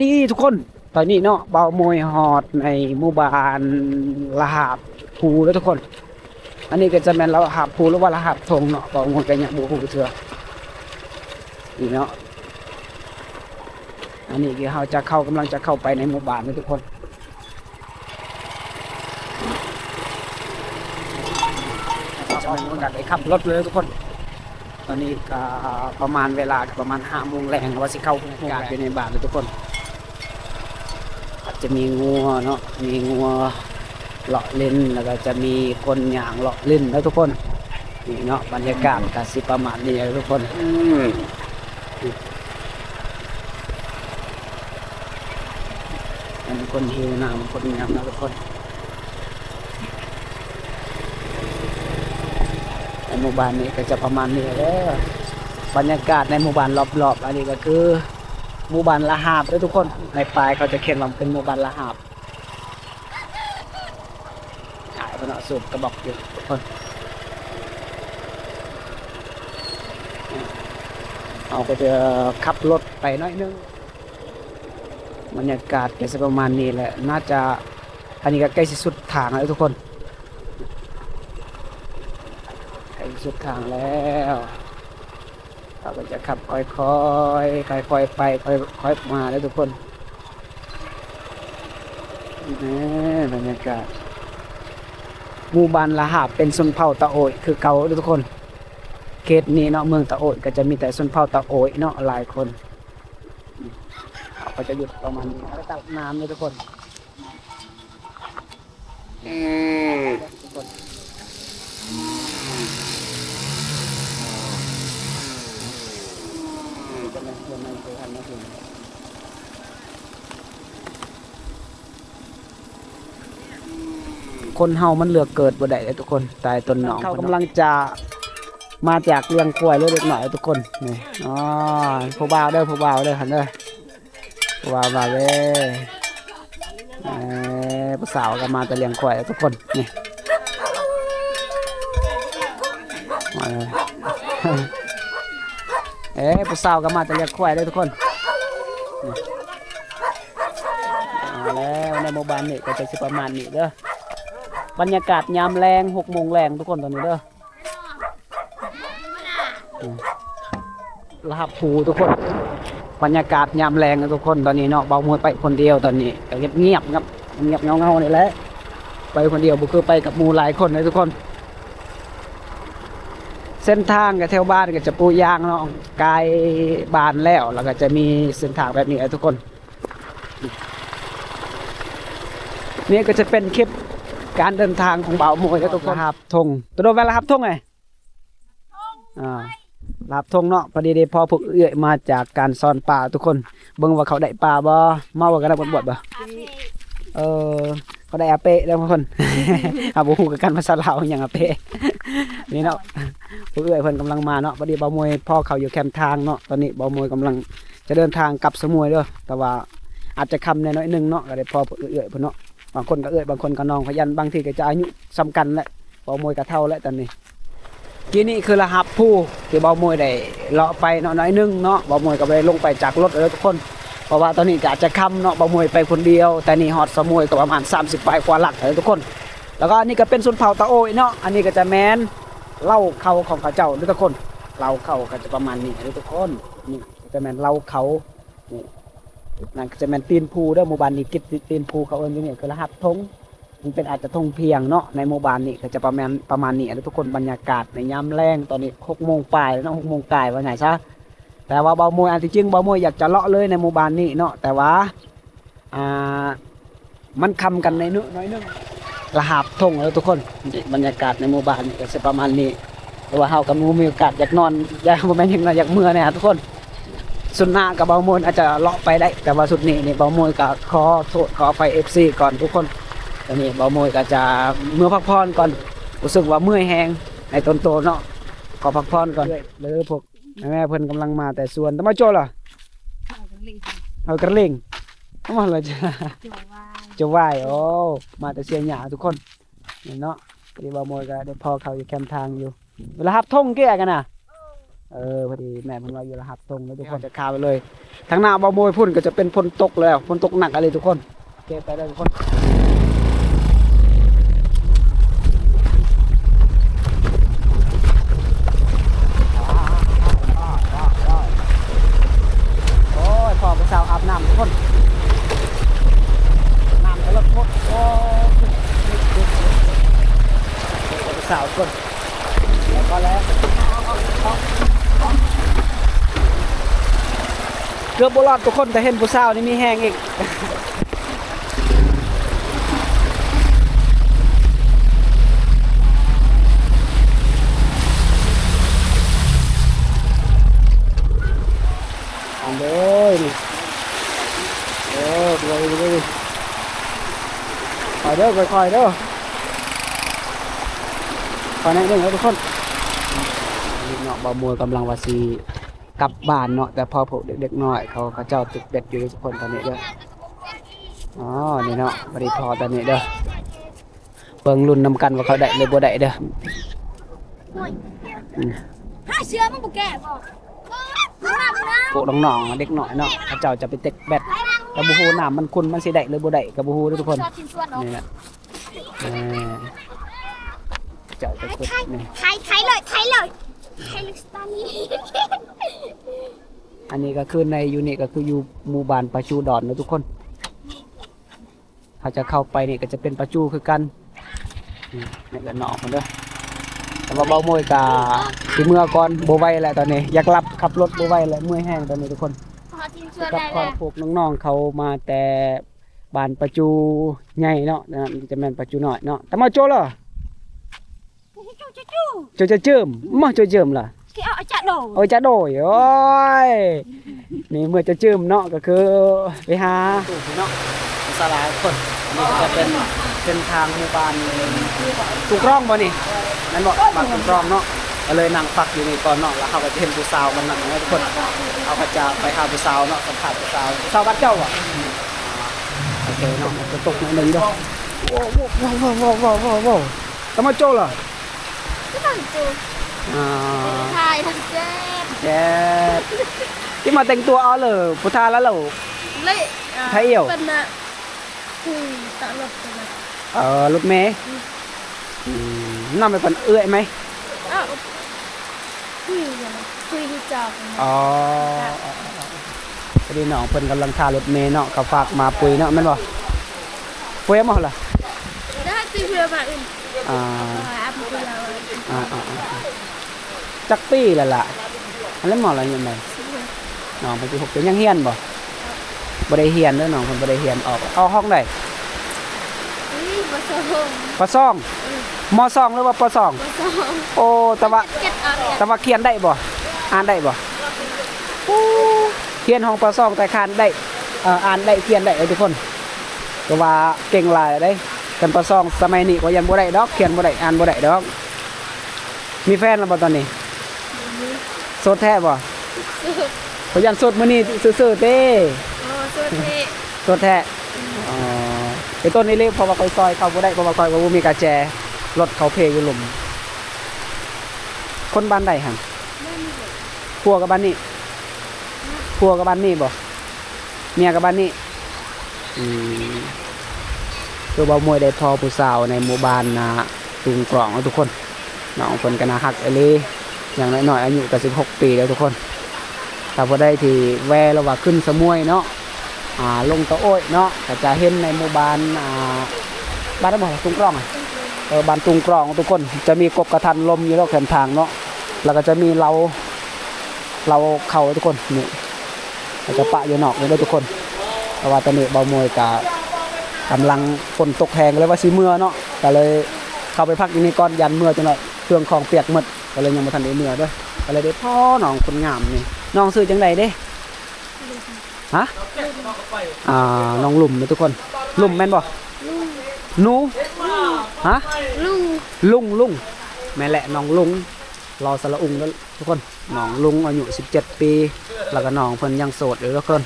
ນີ້ທຸກຄົນ ຕອນນີ້ເນາະ ບ່າວໂມຍຮອດໃນໝູ່ບ້ານລະຫາບພູແລ້ວທຸກຄົນ. ອັນນີ້ກໍຈະແມ່ນລະຫາບພູ ຫຼືວ່າລະຫາບທົ່ງເນາະ ບ່າວໂມຍກໍຍັງບໍ່ຮູ້ເທື່ອ ນີ້ເນາະ. ອັນນີ້ຄືເຮົາຈະເຂົ້າ ກຳລັງຈະເຂົ້າໄປໃນໝູ່ບ້ານເນາະທຸກຄົນ. ຈະມີໂອກາດໄດ້ຂັບລົດເລີຍທຸກຄົນ. ຕອນນີ້ກໍປະມານເວລາກໍປະມານຫ້າໂມງແລງ ວ່າຊິເຂົ້າ ບັນຍາກາດຢູ່ໃນບ້ານເລີຍທຸກຄົນ. ອາດຈະມີງົວເນາະ ມີງົວເລາະຫຼິ້ນ ແລ້ວກໍຈະມີຄົນຍ່າງເລາະຫຼິ້ນເນາະທຸກຄົນ. ນີ້ເນາະ ບັນຍາກາດກໍຊິປະມານນີ້ເນາະທຸກຄົນ. ອືມ ອັນນີ້ຄົນຫິວນ້ຳ ຄົນຫຍັງເນາະທຸກຄົນ. ໃນໝູ່ບ້ານນີ້ກໍຈະປະມານນີ້ເດີ ບັນຍາກາດໃນໝູ່ບ້ານລອບໆ. ອັນນີ້ກໍຄືໝູ່ບ້ານລະຫາບເດີທຸກຄົນ. ໃນປ້າຍເຂົາຈະຂຽນວ່າເປັນໝູ່ບ້ານລະຫາບ. ອ້າຍເພິ່ນເນາະ ສູບກະບອກຢູ່ທຸກຄົນ. ເຮົາກໍຈະຂັບລົດໄປໜ້ອຍໜຶ່ງ. ບັນຍາກາດກໍຊິປະມານນີ້ແຫຼະ ໜ້າຈະ ອັນນີ້ກໍໃກ້ຊິສຸດທາງແລ້ວທຸກຄົນ ໃກ້ຊິສຸດທາງແລ້ວ. ເຮົາກໍຈະຂັບຄ່ອຍໆ ຄ່ອຍໆໄປ ຄ່ອຍໆມາເດີທຸກຄົນ. ນີ້ບັນຍາກາດ ໝູ່ບ້ານລະຫາບເປັນຊົນເຜົ່າຕາໂອຍຄືເກົ່າເດີທຸກຄົນ. ເຂດນີ້ເນາະ ເມືອງຕາໂອຍ ກໍຈະມີແຕ່ຊົນເຜົ່າຕາໂອຍເນາະ ຫຼາຍຄົນ. ເຮົາກໍຈະຢຸດປະມານນີ້ ເຮົາກໍຕັກນ້ຳເດີທຸກຄົນ. ອືມ ຄົນເຮົາມັນເລືອກເກີດບໍ່ໄດ້ເດ້ທຸກຄົນ ຕາຍຕົນນ້ອງ. ເຂົາກຳລັງຈະມາຈາກລ້ຽງຄວາຍເລີຍເລັກນ້ອຍທຸກຄົນ. ນີ້ ອໍ ຜູ້ບ່າວເດີ ຜູ້ບ່າວເດີ ຫັ້ນເດີ. ວ່າ ວ່າເວີຍ ເອີ ຜູ້ສາວກໍມາແຕ່ລ້ຽງຄວາຍທຸກຄົນ. ນີ້ ເອີ ເອີ ຜູ້ສາວກໍມາແຕ່ລ້ຽງຄວາຍເດີທຸກຄົນ. ນີ້ ເອົາແລ້ວ ໃນໝູ່ບ້ານນີ້ກໍຈະຊິປະມານນີ້ເດີ ບັນຍາກາດຍາມແລງ ຫົກໂມງແລງທຸກຄົນ ຕອນນີ້ເດີ. ລະຫາບພູທຸກຄົນ ບັນຍາກາດຍາມແລງທຸກຄົນ. ຕອນນີ້ເນາະ ບ່າວໂມຍໄປຄົນດຽວ ຕອນນີ້ກໍງຽບໆ ງຽບເຫງົາໆ ນີ້ແຫຼະ ໄປຄົນດຽວ ບໍ່ຄືໄປກັບໝູ່ຫຼາຍຄົນເດ້ທຸກຄົນ. ເສັ້ນທາງກໍແຖວບ້ານກໍຈະປູຢາງເນາະ ກາຍບ້ານແລ້ວ ແລ້ວກໍຈະມີເສັ້ນທາງແບບນີ້ແຫຼະທຸກຄົນ. ນີ້ກໍຈະເປັນຄລິບການເດີນທາງຂອງບ່າວໂມຍເດີທຸກຄົນ. ລະຫາບທົ່ງ ຕົວໂດແມ່ນລະຫາບທົ່ງເອີຍ ອ່າ ລະຫາບທົ່ງເນາະ. ພໍດີໄດ້ພໍ້ພວກເອື້ອຍມາຈາກການຊ້ອນປາທຸກຄົນ ເບິ່ງວ່າເຂົາໄດ້ປາບໍ່ ມາເບິ່ງກັນນະ ບວດໆ ບໍ່. ເອີ ເຂົາໄດ້ອາເປະເດີທຸກຄົນ ເຮົາບໍ່ຮູ້ຄືກັນພາສາລາວຫຍັງອາເປະ. ນີ້ເນາະ ພວກເອື້ອຍເພິ່ນກຳລັງມາເນາະ. ພໍດີບ່າວໂມຍພໍ້ເຂົາຢູ່ແຄມທາງເນາະ ຕອນນີ້ບ່າວໂມຍກຳລັງຈະເດີນທາງກັບສະໝວຍເດີ ແຕ່ວ່າອາດຈະຄ່ຳແດ່ໜ້ອຍໜຶ່ງເນາະ ກໍໄດ້ພໍ້ພວກເອື້ອຍເພິ່ນເນາະ. ບາງຄົນກໍເອື້ອຍ ບາງຄົນກໍນ້ອງ ພະຢັນ ບາງທີກໍຈະອາຍຸສ່ຳກັນແຫຼະ. ບ່າວໂມຍກໍເຖົ້າແລ້ວຕອນນີ້. ກີ້ນີ້ຄືລະຫາບພູທີ່ບ່າວໂມຍໄດ້ເລາະໄປເນາະ ໜ້ອຍໜຶ່ງເນາະ. ບ່າວໂມຍກໍບໍ່ໄດ້ລົງໄປຈາກລົດເລີຍທຸກຄົນ ເພາະວ່າຕອນນີ້ກໍອາດຈະຄ່ຳເນາະ. ບ່າວໂມຍໄປຄົນດຽວ ແຕ່ນີ້ຮອດສະໝວຍກໍປະມານສາມສິບປາຍກວ່າຫຼັກແລ້ວທຸກຄົນ. ແລ້ວກໍອັນນີ້ກໍເປັນຊົນເຜົ່າຕາໂອຍເນາະ. ອັນນີ້ກໍຈະແມ່ນເລົ້າເຂົາຂອງເຂົາເຈົ້າເດີທຸກຄົນ. ເລົ້າເຂົາກໍຈະປະມານນີ້ເດີທຸກຄົນ. ນີ້ກໍຈະແມ່ນເລົ້າເຂົາ. ນີ້ ນັ້ນກໍຈະແມ່ນຕີນພູເດີ. ໝູ່ບ້ານນີ້ຕິດຕີນພູ ເຂົາເອີ້ນຢູ່ນີ້ຄືລະຫາບທົ່ງ ມັນເປັນອາດຈະທົ່ງພຽງເນາະ. ໃນໝູ່ບ້ານນີ້ກໍຈະປະມານ ປະມານນີ້ແຫຼະທຸກຄົນ. ບັນຍາກາດໃນຍາມແລງ ຕອນນີ້ຫົກໂມງປາຍແລ້ວເນາະ ຫົກໂມງປາຍວ່າງ່າຍຊະ. ແຕ່ວ່າບ່າວໂມຍ ອັນທີ່ຈິງບ່າວໂມຍຢາກຈະເລາະເລີຍໃນໝູ່ບ້ານນີ້ເນາະ ແຕ່ວ່າ ອ່າ ມັນຄ່ຳກັນໜ້ອຍໜຶ່ງ ລະຫາບທົ່ງເດີທຸກຄົນ. ນີ້ບັນຍາກາດໃນໝູ່ບ້ານກໍຊິປະມານນີ້ ເພາະວ່າເຮົາກໍບໍ່ມີໂອກາດ ຢາກນອນ ຢາກ ບໍ່ແມ່ນຢາກນອນ ຢາກເມືອແດ່ທຸກຄົນ. ຊຸດໜ້າກໍບ່າວໂມຍອາດຈະເລາະໄປໄດ້ ແຕ່ວ່າຊຸດນີ້ນີ້ບ່າວໂມຍກໍຂໍໂທດຂໍອະໄພເອັຟຊີກ່ອນທຸກຄົນ. ຕອນນີ້ບ່າວໂມຍກໍຈະເມືອພັກຜ່ອນກ່ອນ ຮູ້ສຶກວ່າເມື່ອຍແຮງໃນຕົນໂຕເນາະ. ຂໍພັກຜ່ອນກ່ອນເດີພວກ ແມ່ເພິ່ນກຳລັງມາແຕ່ສວນ. ຕະມາໂຈລະ ເຮົາກະລິງ ເຮົາມາລະຈະ ໂຈວາຍ ໂຈວາຍ. ໂອ້ ມາແຕ່ເຊຍຫຍ້າທຸກຄົນ. ນີ້ເນາະ ທີ່ບ່າວໂມຍກໍໄດ້ພໍ້ເຂົາຢູ່ແຄມທາງຢູ່ ລະຫາບທົ່ງເກຍກັນນະ. ເອີ ພໍດີແມ່ເພິ່ນວ່າຢູ່ລະຫັດທົ່ງເລີຍທຸກຄົນ ຈະຄາໄປເລີຍ. ທາງໜ້າເບົາໂມຍພຸ້ນກໍຈະເປັນຝົນຕົກແລ້ວ ຝົນຕົກໜັກອີ່ຫຼີທຸກຄົນ. ໂອເຄ ໄປເລີຍທຸກຄົນ. ໂອ້ຍ ພໍ່ຜູ້ສາວອາບນ້ຳທຸກຄົນ ນ້ຳກະເລິກໂພດ. ໂອ້ຍ ພໍ່ຜູ້ສາວທຸກຄົນ. ເກືອບບໍ່ລອດທຸກຄົນ ແຕ່ເຫັນຜູ້ສາວນີ້ມີແຮງອີກ. ເດີນີ້ ເດີ ເດີ ເດີ ເດີ ຄ່ອຍເດີ ຄ່ອຍໆເດີ ຄ່ອຍໜ້ອຍໜຶ່ງເດີທຸກຄົນ. ນີ້ເນາະ ບ່າວມວຍກຳລັງວ່າຊິກັບບ້ານເນາະ ແຕ່ພໍພວກເດັກໆນ້ອຍເຂົາ ເຂົາເຈົ້າຕຶກເບັດຢູ່ທຸກຄົນຕອນນີ້ເດີ. ອໍ ນີ້ເນາະ ບໍ່ໄດ້ພໍຕອນນີ້ເດີ. ເບິ່ງລຸ້ນນຳກັນວ່າເຂົາໄດ້ຫຼືບໍ່ໄດ້ເດີ. ອືມ ຫາເສືອມັນບໍ່ແກ່ບໍ່? ພວກນ້ອງໆ ເດັກນ້ອຍເນາະ ເຂົາເຈົ້າຈະໄປເຕັກແບັດ ກໍບໍ່ຮູ້ນ້ຳມັນຂຸ່ນ ມັນຊິໄດ້ຫຼືບໍ່ໄດ້ກໍບໍ່ຮູ້ເດີທຸກຄົນ. ນີ້ແຫຼະ ເອີ ເຈົ້າໄປກົດນີ້ ໄຖ ໄຖເລີຍ ໄຖເລີຍ ໄຖເລີຍສະຕາລີ. ອັນນີ້ກໍຄືໃນ ຢູ່ນີ້ກໍຄືຢູ່ໝູ່ບ້ານປາຈູດອນເນາະທຸກຄົນ. ຖ້າຈະເຂົ້າໄປນີ້ກໍຈະເປັນປາຈູຄືກັນ. ອືມ ນີ້ກໍນ້ອງເພິ່ນເດີ ແຕ່ວ່າເບົາໂມຍກໍຊິເມືອກ່ອນ ບໍ່ໄຫວແລ້ວຕອນນີ້ ຢາກຫຼັບ ຂັບລົດບໍ່ໄຫວແລ້ວ ເມື່ອຍແຮງຕອນນີ້ທຸກຄົນ. ກັບຄອນພວກນ້ອງໆ ເຂົາມາແຕ່ບ້ານປາຈູໃຫຍ່ເນາະ ນັ້ນຈະແມ່ນປາຈູນ້ອຍເນາະ. ຕະມາໂຈລະ ໂຈຈະຈືມ ມາໂຈຈະຈືມລະ ໂອ້ຍ ຈະໂດຍ ໂອ້ຍ ນີ້ເມື່ອຈະຈືມເນາະ ກໍຄືໄປຫາເນາະ ສາລາຄົນ. ນີ້ກໍຈະເປັນເສັ້ນທາງໝູ່ບ້ານຕຸງກຣອງບໍ່ນີ້ ແມ່ນບໍ່? ບ້ານຕຸງກຣອງເນາະ ກໍເລີຍນັ່ງພັກຢູ່ນີ້ກ່ອນເນາະ ແລ້ວເຮົາກໍຈະເຫັນຜູ້ສາວມັນນັ້ນເນາະທຸກຄົນ. ເຮົາກໍຈະໄປຫາຜູ້ສາວເນາະ ສຳພາດຜູ້ສາວ. ຜູ້ສາວບ້ານເຈົ້າຫວາ? ໂອເຄເນາະ ມັນຈະຕົກໜ້ອຍໜຶ່ງເດີ. ວ້າວ ຕະມາໂຈລະ ອ່າ ແຈດ ທີ່ມາແຕ່ງຕົວເອົາເລີຍ ຜູ້ທ່າລະໂລ ເລ ອ່າ ໄທອຽວ ເປັນນະ ຄຸຍຕະລົດ ເອີ ລົດເມ ອືມ ອືມ ນຳໄປເພິ່ນເອື້ອຍໄໝ? ອ້າວ ຄຸຍ ຄຸຍທີ່ຈອດ ອໍ ພໍດີນ້ອງເພິ່ນກຳລັງຖ້າລົດເມເນາະ ເຂົາຝາກມາປຸຍເນາະ ແມ່ນບໍ່? ປຸຍເອົາມາລະ ໄດ້ຕິເພື່ອມາອື່ນ ອ່າ ອ່າໆໆ ຈັກປີແລ້ວລະ? ອັນນັ້ນມາລະຍັງໄດ້ ນ້ອງເພິ່ນສິບຫົກປີ ຍັງຮຽນບໍ່? ບໍ່ໄດ້ຮຽນເດີ ນ້ອງເພິ່ນບໍ່ໄດ້ຮຽນ. ອອກ ອອກຫ້ອງໃດ? ປ.ສອງ ປ.ສອງ ເອີ ມ.ສອງ ຫຼືວ່າ ປ.ສອງ? ປ.ສອງ ໂອ້ ແຕ່ວ່າ ແຕ່ວ່າຂຽນໄດ້ບໍ່? ອ່ານໄດ້ບໍ່? ໂອ້ ຮຽນຫ້ອງ ປ.ສອງ ແຕ່ຂຽນໄດ້ ເອີ ອ່ານໄດ້ ຂຽນໄດ້ເດີທຸກຄົນ ກໍວ່າເກັ່ງຫຼາຍແລ້ວເດ້. ຄັນ ປ.ສອງ ສະໄໝນີ້ກໍຍັງບໍ່ໄດ້ດອກ ຂຽນບໍ່ໄດ້ ອ່ານບໍ່ໄດ້ດອກ. ມີແຟນແລ້ວບໍ່ຕອນນີ້? ບໍ່ມີ. ໂສດແທ້ບໍ່? ໂສດ. ຂ້ອຍຢ້ານໂສດມື້ນີ້ຊື່ໆເດ້. ອໍ ໂສດແທ້. ໂສດແທ້. ອໍ ເປັນຕົ້ນນີ້ເລີຍ ເພາະວ່າຂ້ອຍຊ່ອຍເຂົາບໍ່ໄດ້ ເພາະວ່າຂ້ອຍກໍບໍ່ມີກະແຈ ລົດເຂົາເພຢູ່ລຸ່ມ. ຄົນບ້ານໃດຫັ້ນ? ບ້ານນີ້ແຫຼະ. ຜົວກັບບ້ານນີ້? ຜົວກັບບ້ານນີ້ບໍ່? ເມຍກັບບ້ານນີ້. ອືມ ຄືເວົ້າ ມວຍໄດ້ພໍຜູ້ສາວໃນໝູ່ບ້ານນາຕຸງກຣອງເນາະທຸກຄົນ. ນ້ອງເພິ່ນກໍໜ້າຮັກອີ່ຫຼີ ຢ່າງນ້ອຍໆອາຍຸກໍສິບຫົກປີແລ້ວທຸກຄົນ. ຖ້າຜູ້ໃດທີ່ແວ່ ຫຼືວ່າຂຶ້ນສະໝວຍເນາະ ອ່າ ລົງຕະໂອ້ຍເນາະ ກໍຈະເຫັນໃນໝູ່ບ້ານ ອ່າ ບ້ານໃດບໍ່? ຕຸງກຣອງ ເອີ ບ້ານຕຸງກຣອງທຸກຄົນ. ຈະມີກົກກະທັນລົມຢູ່ດອກແຄມທາງເນາະ ແລ້ວກໍຈະມີເລົາ ເລົາເຂົ້າທຸກຄົນ. ນີ້ ເຂົາຈະປະຢູ່ນອກນີ້ເດີທຸກຄົນ ເພາະວ່າຕອນນີ້ເບົາມວຍກະກຳລັງ ຝົນຕົກແຮງ ກໍເລີຍວ່າຊິເມືອເນາະ ກໍເລີຍເຂົ້າໄປພັກຢູ່ນີ້ກ່ອນ ຢ້ານເມືອຈັກໜ້ອຍ ເຄື່ອງຂອງປຽກໝົດ ກໍເລີຍຍັງບໍ່ທັນໄດ້ເມືອເດີ. ກໍເລີຍໄດ້ພໍນ້ອງຄົນງາມນີ້. ນ້ອງຊື່ຈັ່ງໃດເດ້? ຮະ? ອ່າ ນ້ອງລຸ່ມເດີທຸກຄົນ. ລຸ່ມແມ່ນບໍ່? ໜູ? ຮະ? ລຸງ ລຸງ ລຸງ ແມ່ນແຫຼະ ນ້ອງລຸງ ລໍສະຫຼະອຸງເດີ ທຸກຄົນ. ນ້ອງລຸງອາຍຸສິບເຈັດປີ ແລ້ວກໍນ້ອງເພິ່ນຍັງໂສດຢູ່ທຸກຄົນ.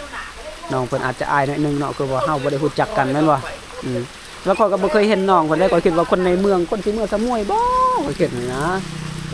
ນ້ອງເພິ່ນອາດຈະອາຍໜ້ອຍໜຶ່ງເນາະ ຄືວ່າເຮົາບໍ່ໄດ້ຮູ້ຈັກກັນແມ່ນບໍ່? ອືມ ແລ້ວຂ້ອຍກໍບໍ່ເຄີຍເຫັນນ້ອງເພິ່ນເດ້. ຂ້ອຍຄິດວ່າຄົນໃນເມືອງ ຄົນຊິເມືອສະໝວຍບໍ່ ຂ້ອຍຄິດນີ້ນະ. ເອີ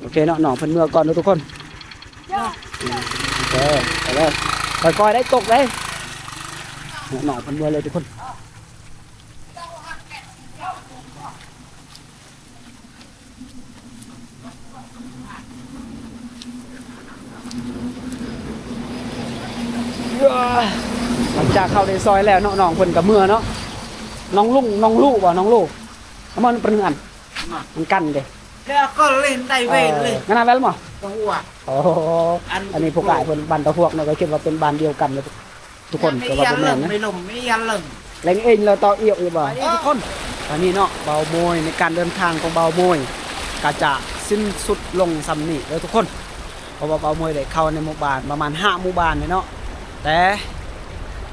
ໂອເຄເນາະ ນ້ອງເພິ່ນເມືອກ່ອນເດີທຸກຄົນ. ໂອເຄ ໄປເລີຍ ຄ່ອຍໆໄດ້ ຕົກເດ້. ນ້ອງເພິ່ນເມືອເລີຍທຸກຄົນ. ຫຼັງຈາກເຂົ້າໃນຊອຍແລ້ວເນາະ ນ້ອງເພິ່ນກໍເມືອເນາະ. ນ້ອງລຸງ ນ້ອງລູກບໍ່ ນ້ອງລູກ ມັນເປັນອັນ ມັນກັນເດ້ ກໍຫຼິ້ນໄດ້ເວຍເລີຍ ງານແວລບໍ່? ໂອ້ ອັນນີ້ພວກອ້າຍເພິ່ນບ້ານຕາຫວກເນາະ ກໍຄິດວ່າເປັນບ້ານດຽວກັນເລີຍ. ທຸກຄົນກໍວ່າບໍ່ແມ່ນນະ ແລງເອັງແລ້ວຕໍ່ອຽວຢູ່ບໍ່? ທຸກຄົນ ຕອນນີ້ເນາະ ບ່າວໂມຍ ໃນການເດີນທາງຂອງບ່າວໂມຍກໍຈະສິ້ນສຸດລົງສ່ຳນີ້ເດີທຸກຄົນ. ເພາະວ່າບ່າວໂມຍໄດ້ເຂົ້າໃນໝູ່ບ້ານປະມານຫ້າໝູ່ບ້ານເນາະ ແຕ່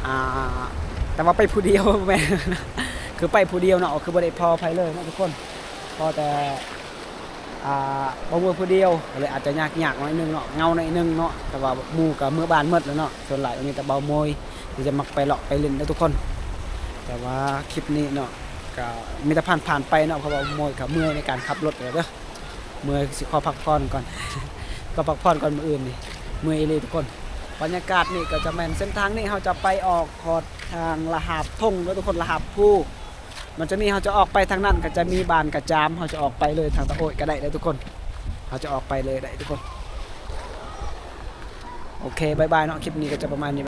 ອ່າ ແຕ່ວ່າໄປຜູ້ດຽວ ບໍ່ແມ່ນ ຄືໄປຜູ້ດຽວເນາະ ຄືບໍ່ໄດ້ພໍໃຜເລີຍເນາະທຸກຄົນ ພໍແຕ່ ອ່າ ບ່າວໂມຍຜູ້ດຽວ ກໍເລີຍອາດຈະຍາກໆໜ້ອຍໜຶ່ງເນາະ ເຫງົາໜ້ອຍໜຶ່ງເນາະ ແຕ່ວ່າໝູ່ກໍເມືອບ້ານໝົດແລ້ວເນາະ. ສ່ວນຫຼາຍກໍມີແຕ່ບ່າວໂມຍທີ່ຈະມັກໄປເລາະໄປຫຼິ້ນເດີທຸກຄົນ. ແຕ່ວ່າຄລິບນີ້ເນາະ ກໍມີແຕ່ຜ່ານໆໄປເນາະ ເພາະວ່າໂມຍກໍເມື່ອຍໃນການຂັບລົດແລ້ວເດີ ເມື່ອຍ ຊິຂໍພັກຜ່ອນກ່ອນ ຂໍພັກຜ່ອນກ່ອນ ມື້ອື່ນນີ້ເມື່ອຍອີ່ຫຼີທຸກຄົນ. ບັນຍາກາດນີ້ກໍຈະແມ່ນເສັ້ນທາງນີ້ ເຮົາຈະໄປອອກຮອດທາງລະຫາບທົ່ງເດີທຸກຄົນ ລະຫາບພູ. ມັນຈະມີ ເຮົາຈະອອກໄປທາງນັ້ນ ກໍຈະມີບ້ານກະຈາມ ເຮົາຈະອອກໄປເລີຍທາງຕາໂອ້ຍກໍໄດ້ເດີທຸກຄົນ ເຮົາຈະອອກໄປເລີຍໄດ້ທຸກຄົນ. ໂອເຄ ບາຍບາຍເນາະ ຄລິບນີ້ກໍຈະປະມານນີ້.